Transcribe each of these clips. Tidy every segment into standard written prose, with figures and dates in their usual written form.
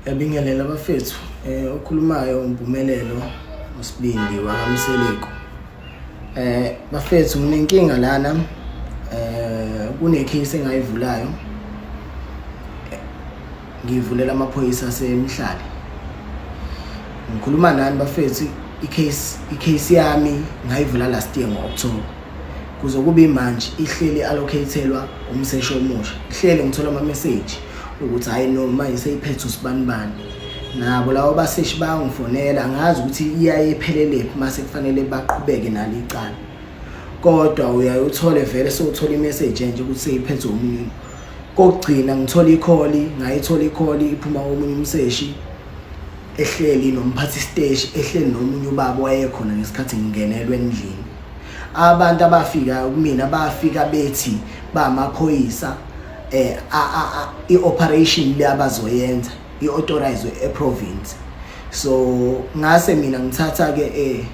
Yabingelela bafethu, okhulumayo uMpumelelo uSibindi wakaMseleku. Bafethu nginenkinga lana, kune case engayivulayo. Ngivulela amaphoyisa aseMhlali. Ngikhuluma nani bafethu, i-case yami ngayivula last year ngo-October. Kuze kube imanje ihleli allocate-elwa umseshi omusha. Ihleli ngithola ama-message ukuthi hhayi no manje seyiphethe usibanibani. Nabo labo baseshi bayangifonela, angazi ukuthi iyaye iphelele phi mase kufanele baqhubeke nalo icala. Kodwa uyaye uthole vele sewuthola i-message nje ukuthi seyiphethwe omunye. Kokugcina ngithola ikholi, ngayithola ikholi iphuma komunye umseshi ehleli nomphathi siteshi, ehleli nomunye ubaba wayekhona ngesikhathi ngingenelwe endlini. Abantu abafika kumina bafika bethi bamaphoyisa, i-operation le abazoyenza i-authorize e-province. So ngase mina ngithatha ke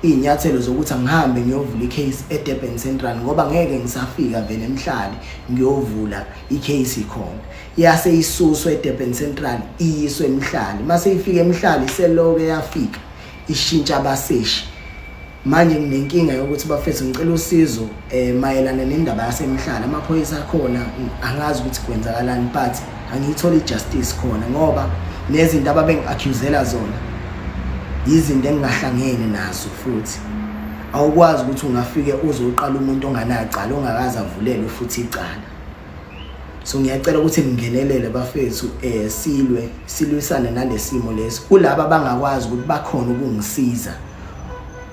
iy'nyathelo zokuthi angihambe ngiyovula i-case eDurban Central ngoba ngeke ngisafika vele eMhlali ngiyovula i-case khona. Yase isuswe eDurban Central iyiswe eMhlali. Mase ifika eMhlali seloke yafika ishintsha abaseshi. Manje nginenkinga yokuthi bafethu ngicela usizo mayelana nendaba yaseMhlali. Amaphoyisa akhona angazi ukuthi kwenzakalani, but angiyitholi i-justice khona ngoba nezinto ababengi-accusela zona izinto engingahlangene nazo futhi. Awukwazi ukuthi ungafike uzoqala umuntu onganacala ongakaze avulelwe futhi icala. So ngiyacela ukuthi ningenelele bafethu, silwe silwisane nalesimo lesi. Kulaba abangakwazi ukuthi bakhona ukungisiza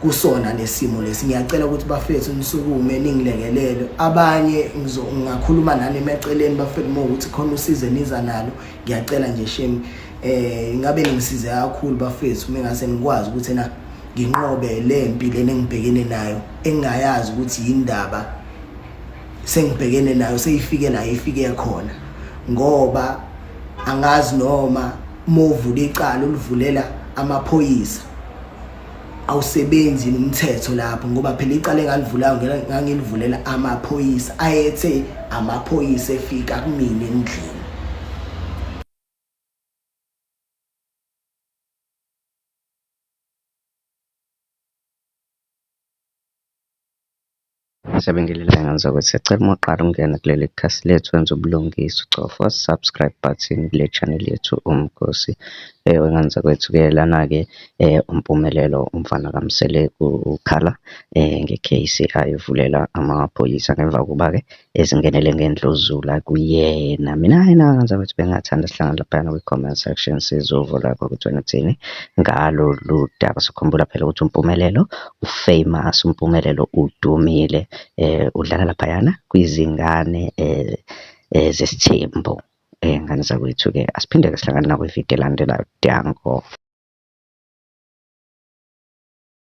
kusona lesimo lesi, ngiyacela ukuthi bafethu nisukume ningilekelele. Abanye ngingakhuluma nani emaceleni bafethu uma ukuthi khona usizo eniza nalo. Ngiyacela nje shame, ingabe ningisize kakhulu bafethu uma ngase ngikwazi ukuthi na nginqobe le mpi lena engibhekene nayo, engingayazi ukuthi yindaba sengibhekene nayo seyifike la ifike khona, ngoba angazi noma uma uvula icala ulivulela amaphoyisa awusebenzi nomthetho lapho, ngoba phela icala engalivulayo ngangilivulela amaphoyisa ayethe amaphoyisa efika kumina endlini. Siyabingelela ngenza ukuthi siyacela uma uqala ukungena kuleli khasi lethu wenze ubulungiswa ucofa subscribe button kule channel yethu Umgosi. Wenza kwethu-ke lana-ke uMpumelelo umfana kaMseleku ukhala nge-case ayivulela amaphoyisa ngemva kokuba-ke ezingenele ngendluzula kuyena. Mina yena ngenza kwethu bengingathanda sihlangane laphayana kwi-comment section sizwe uvo lwakho ukuthi wena uthini ngalolu daba. Sikhumbula phela ukuthi uMpumelelo u-famous, uMpumelelo udumile, udlala laphayana kwizingane zesithembu. Ngane zakwethu-ke asiphinde-ke sihlangane nakwividiyo elandelayo. Danko.